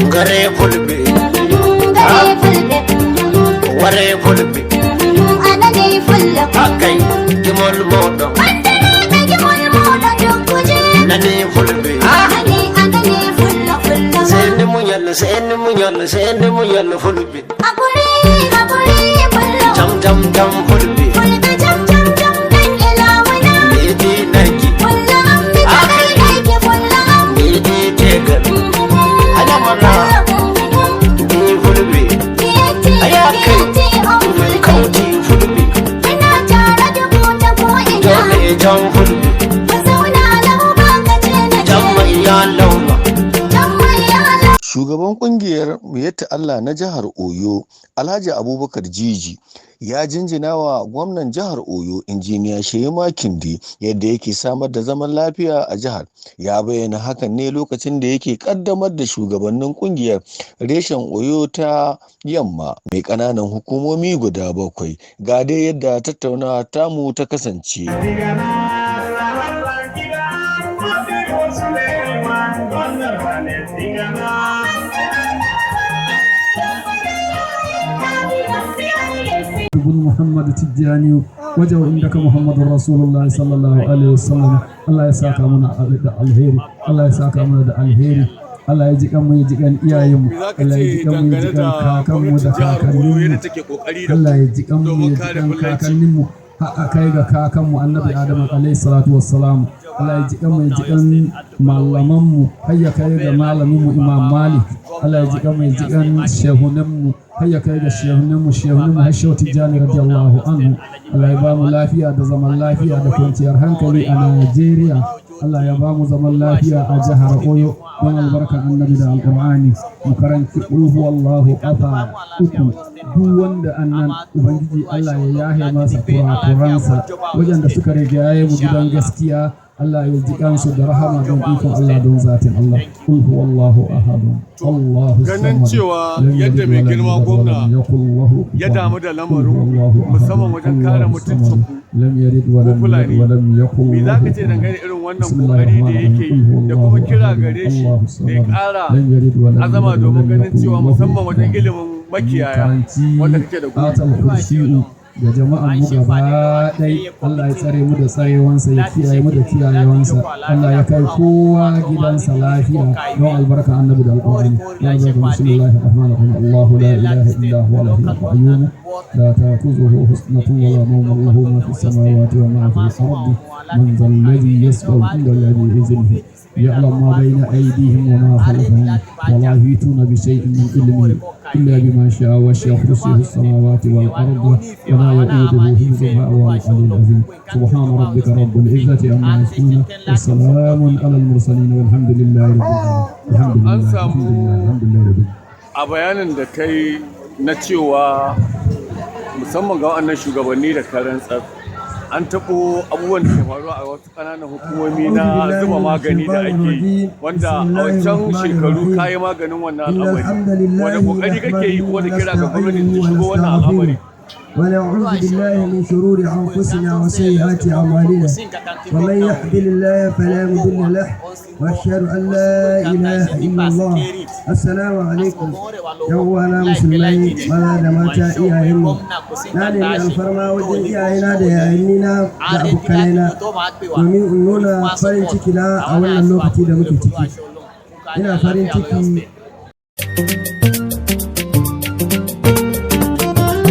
Ngare Fulɓe. Ngare Fulɓe. Ware Fulɓe. Anane Fullo. Hakkay gimol moɗon. Bandiraɓe, gimol moɗon dokkuje. Nani Fulɓe. Anane, anane Fullo, Fullo. Seni muñal, seni muñal, seni muñal Fulɓe. Hakuri, hakuri Fullo. Jam jam jam Fulɓe. Fulɓe jam jam jam dan ilawana. Midi naggi. Fullo am mi taɓai aiki Fullo am. Midi tegal. Alamana. Ndi Fulɓe. Miyatti, Ayakai. miyatti on Min Fulɓe. kauti Fulɓe. Muna tare da ku ta ko'ina. Dole jam Fulɓe. Mu zauna lau ba ka ce na Jam ce. mai ya lauma. Jam mai ya Shugaban kungiyar Miyetti Allah na jihar Oyo, Alhaji Abubakar Jiji, ya jinjina wa gwamnan jihar Oyo, Injiniya Seyi Makinde, yadda yake samar da zaman lafiya a jihar. Ya bayyana hakan ne lokacin da yake kaddamar da shugabannin kungiyar reshen Oyo ta Yamma mai ƙananan hukumomi guda 7. Ga dai yadda tattaunawa tamu ta kasance. بن محمد تجاني وجه عندك محمد رسول الله صلى الله عليه وسلم. Allah ya saka mana da alheri, Allah ya saka mana da alheri, Allah ya ji kanmu, ya ji kan iyayenmu. Me za ka Allah ya ce ji kanmu, ya ji dangane kan da kakanmu da gwamnatin jihar Oyo yadda kakanninmu. take kokari da Allah ya ji kanmu, domin ya ji kare kan Fullanci? kakanninmu har a kai ga kakanmu Annabi Adam alaihi salatu wassalam. Allah ya ji kanmu, ya ji kan malamanmu har ya kai ga malaminmu Imam Malik. Allah ya ji kanmu, ya ji kan shehunanmu har ya kai ga shehunanmu har Shehu Tijjani radiyallahu anhu. Allah ya ba mu lafiya da zaman lafiya da kwanciyar hankali a Najeriya. Allah ya ba mu zaman lafiya a jihar Oyo don albarkar Annabi da Alƙur'ani. Mu karanci qul huwallahu kafa uku. Duk wanda annan, Ubangiji Allah ya yahe masa kurakuransa. Waɗanda suka rigaye mu gidan gaskiya, Allah ya ji kansu da rahama don ikon Allah, don zatin Allah. Qul huwallahu ahad, Allahu Ganin samad, cewa lam yadda yalid mai wa lam girma yulad wa gwamna lam yakul lahu ya kufuwan damu da ahad. lamarin Qul huwallahu ahad, musamman wajen kare Allahu mutuncin samad, ku lam yalid wa ku lam yulad Fulani. wa lam yakul Me za lahu ka ce kufuwan dangane irin wannan Bismillahir kokari da Rahmanir yake Rahim. yi Qul da kuma huwallahu kira ahad, gare shi Allahu da ya samad, ƙara lam yalid wa lam azama yulad wa domin lam ganin yakul cewa lahu musamman wajen kufuwan ilimin makiyaya karanci wanda kake da guri? Ayatul Kursiyu ga jama'an mu gaba ɗai. Allah ya tsare mu da tsarewansa, ya kiyaye mu da kiyayewansa. Allah ya kai kowa gidansa lafiya don albarka Annabi da Alƙur'ani. Ya albarka. Bismillahir rahmanir rahim. Allahu la ilaha illa huwa al-hayyul qayyum, la ta'khudhuhu sinatun wa la nawm, lahu ma fis samawati wa ma fil ardi, man dhal ladhi yashfa'u 'indahu illa bi idhnihi, يعلم ما بين أيديهم وما خلفهم ولا يحيطون بشيء من علمه إلا بما شاء، وسع كرسيه السماوات والأرض ولا يؤوده حفظهما وهو العلي العظيم. سبحان ربك رب العزة عما يصفون وسلام على المرسلين والحمد لله رب العالمين. الحمد An لله، الحمد samu لله، الحمد لله رب العالمين. A bayanin da kai na cewa musamman ga waɗannan shugabanni da karen tsar an taɓo abubuwan da ke faruwa a wasu ƙananan hukumomi أعوذ na بالله zuba من magani da الشيطان ake yi الرجيم. wanda بسم a الله wancan الرحمن shekaru الرحيم. kayi maganin wannan إن al'amari. الحمد Wani لله ƙoƙari kake yi نحمده ko da kira ga gwamnati ونستعينه ta shigo wannan al'amari? ونستغفره ونعوذ بالله من شرور أنفسنا وسيئات أعمالنا، ومن يهده الله فلا مضل له، وأشهد أن لا إله إلا الله. السلام عليكم yan uwana musulmai maza da mata, iyayenmu. Na nemi alfarma wajen iyayena da yayannina da abokanaina domin in nuna farin ciki na a wannan lokaci da muke ciki. Ina farin ciki.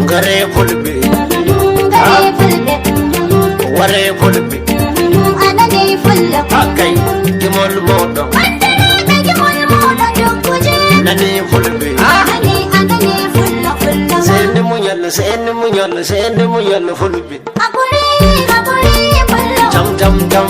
Ngare Fulɓe. Ngare Fulɓe. Ware Fulɓe. Anane Fullo. Hakkay gimol moɗon. Bandiraɓe, gimol moɗon dokkuje. Nani Fulɓe. Anane, anane Fullo, Fullo. Seni muñal, seni muñal, seni muñal Fulɓe. Hakuri, hakuri Fullo. Jam jam jam.